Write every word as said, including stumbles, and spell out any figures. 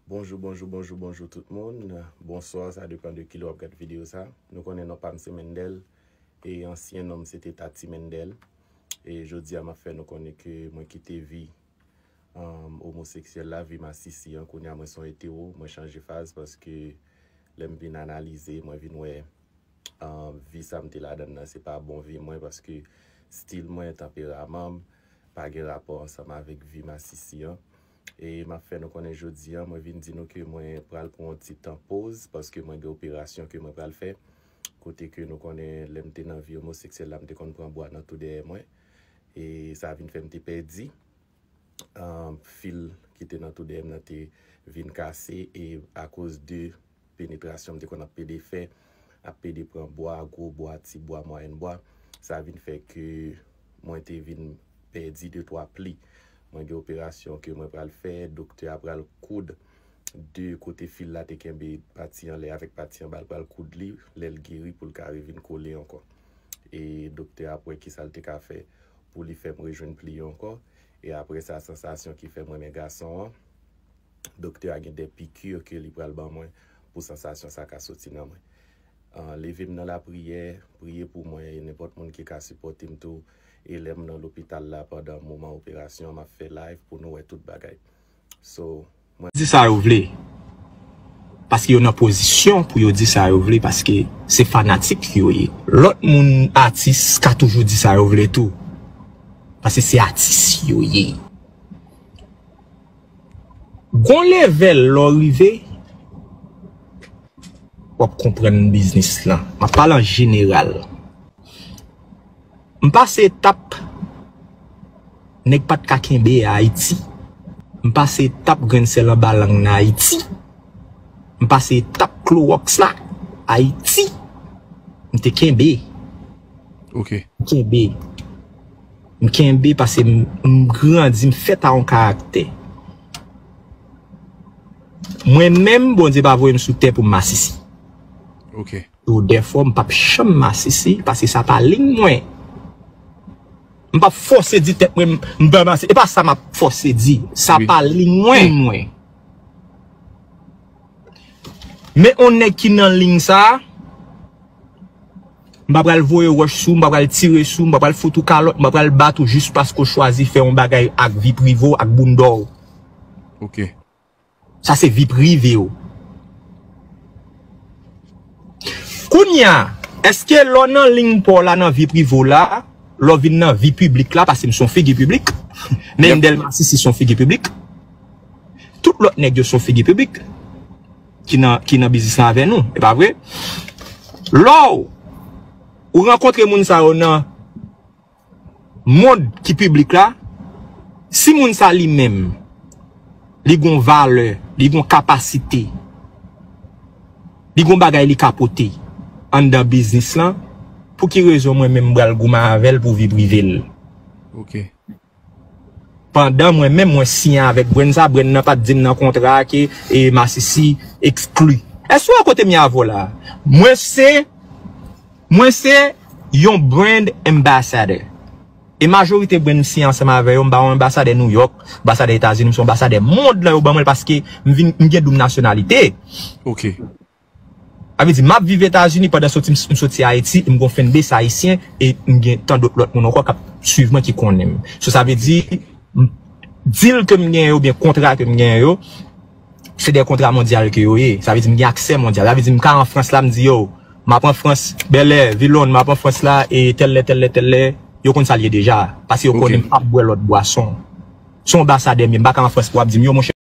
Bonjou, bonjou, bonjou, bonjou tout moun. Bonswa, sa depann de kilè w ap gad videyo sa. Nou konnen non pa m se Mendel, e ansyen non m se te Tati Mendel. E jodi a m ap fè nou konnen ke mwen kite vi, um, omoseksyèl la, vi masisi an. Kounye a mwen se yon etero, mwen chanje faz paske lè m vin analize, mwen vin wè um, vi sa m te ladan nan, se pa bon vi mwen, paske stil mwen, tanperaman m, pa gen rapò ansanm avèk vi masisi an. E m ap fè nou konnen jodi a, mwen vin di nou ke mwen pral pran yon ti tan poz, paske mwen gen operasyon ke mwen pral fè. Kote ke nou konnen lè m te nan vi omoseksyèl la, m te konn pran bwa nan tou dèyè mwen. E sa vin fè m te pèdi um, fil ki te nan tou dèyè m nan te vin kase, e akoz de penetrasyon m te konn ap pede fè, ap pede pran bwa, gwo bwa, ti bwa, mwayèn bwa, sa vin fè ke mwen te vin pèdi de twa pli. Mwen gen operasyon ke mwen pral fè, doktè a pral koud de kote fil la te kenbe pati anlè avèk pati anba, l pral koud li, lè l geri pou l ka revin kole ankò. E doktè a ap wè kisa l te ka fè pou li fè m rejwenn pli yo ankò. E apre sa, sansasyon ki fè m renmen gason an, doktè a gen de piki ke li pral ban mwen pou sansasyon sa ka soti nan mwen. Ah, leve m nan lapriyè, priye pou mwen, e nenpòt moun ki ka sipòte m tou. E lè m nan lopital la pandan moman operasyon, m ap fè live pou nou wè tout bagay. So, mwen di sa yo vle. Paske yo nan pozisyon pou yo di sa yo vle, paske se fanatik yo ye. Lòt moun atis ka toujou di sa yo vle tou. Paske se atis yo ye. Gon levèl lè w rive, w ap konprann biznis lan. M ap pale an jeneral. M pase etap nèg pa t ka kenbe Ayiti. M pase etap grenn sèl anba lang nan Ayiti. M pase etap klowòks la Ayiti. M te kenbe. Ok. M kenbe. M kenbe paske m, m grandi, m fèt a yon karaktè. Mwen menm, Bondye pa voye m sou tè pou m masisi. Ok. Ou dèfwa m p ap janm masisi, paske sa pa liy mwen. M p ap fòse di tèt mwen m, m pa masisi. E pa sa m ap fòse di. Sa pa liy mwen. Men on nèg ki nan liy sa, m pa pral voye wòch sou, m pa pral tire sou, m pa pral fout ou kalòt, m pa pral bat ou jis paske w chwazi fè yon bagay ak vi prive w, ak bounda w. Ok. Sa se vi prive w. Kounye a, èske lè w nan liy pa w la nan vi prive w la, lè w vin nan vi piblik la, paske m se yon figi piblik, Mendel Masisi se yon figi piblik, tout lòt nèg yo se yon figi piblik ki nan, ki nan biznis lan avè nou, e pa vre? Lè w, ou rankontre moun sa yo nan mond ki piblik la, si moun sa li menm, li gon valè, li gon kapasite, li gon bagay li ka pote anndan biznis lan, pou ki rezon mwen menm m pral goumen avè l pou vi prive l? Ok. Pandan mwen menm mwen siyen avèk brand sa, brand nan pa t di m nan kontra a ke e, Masisi ekskli. Èske w wè kote m ye avè w la? Mwen se Mwen se yon brand ambassador. E majorite brand m siyen ansanm avè yo, m pa yon anbasadè New York, anbasadè Etazini, m se yon anbasadè mond lan yo ban mwen l paske m vin, m gen doub nasyonalite. Ok. Sa vle di, m ap viv Etazini pandan soti, m soti Ayiti, e m gon fanbase ayisyen, e m gen tan dòt lòt moun ankò k ap swiv mwen ki konnen m. So, sa vle di, m, deal ke m genyen yo, oubyen kontra ke m genyen yo, se de kontra mondyal ke yo ye. Sa vle di m gen aksè mondyal. Sa vle di m ka an Frans la, m di yo, m ap an Frans, Bèlè, Vilonn, m ap an Frans la, e tèl lè, tèl lè, tèl lè, yo konn sa l ye deja. Paske yo konnen m p ap bwè lòt bwason. Se yon anbasadè m ye, m pa ka an Frans pou w ap di m, yo, monchè,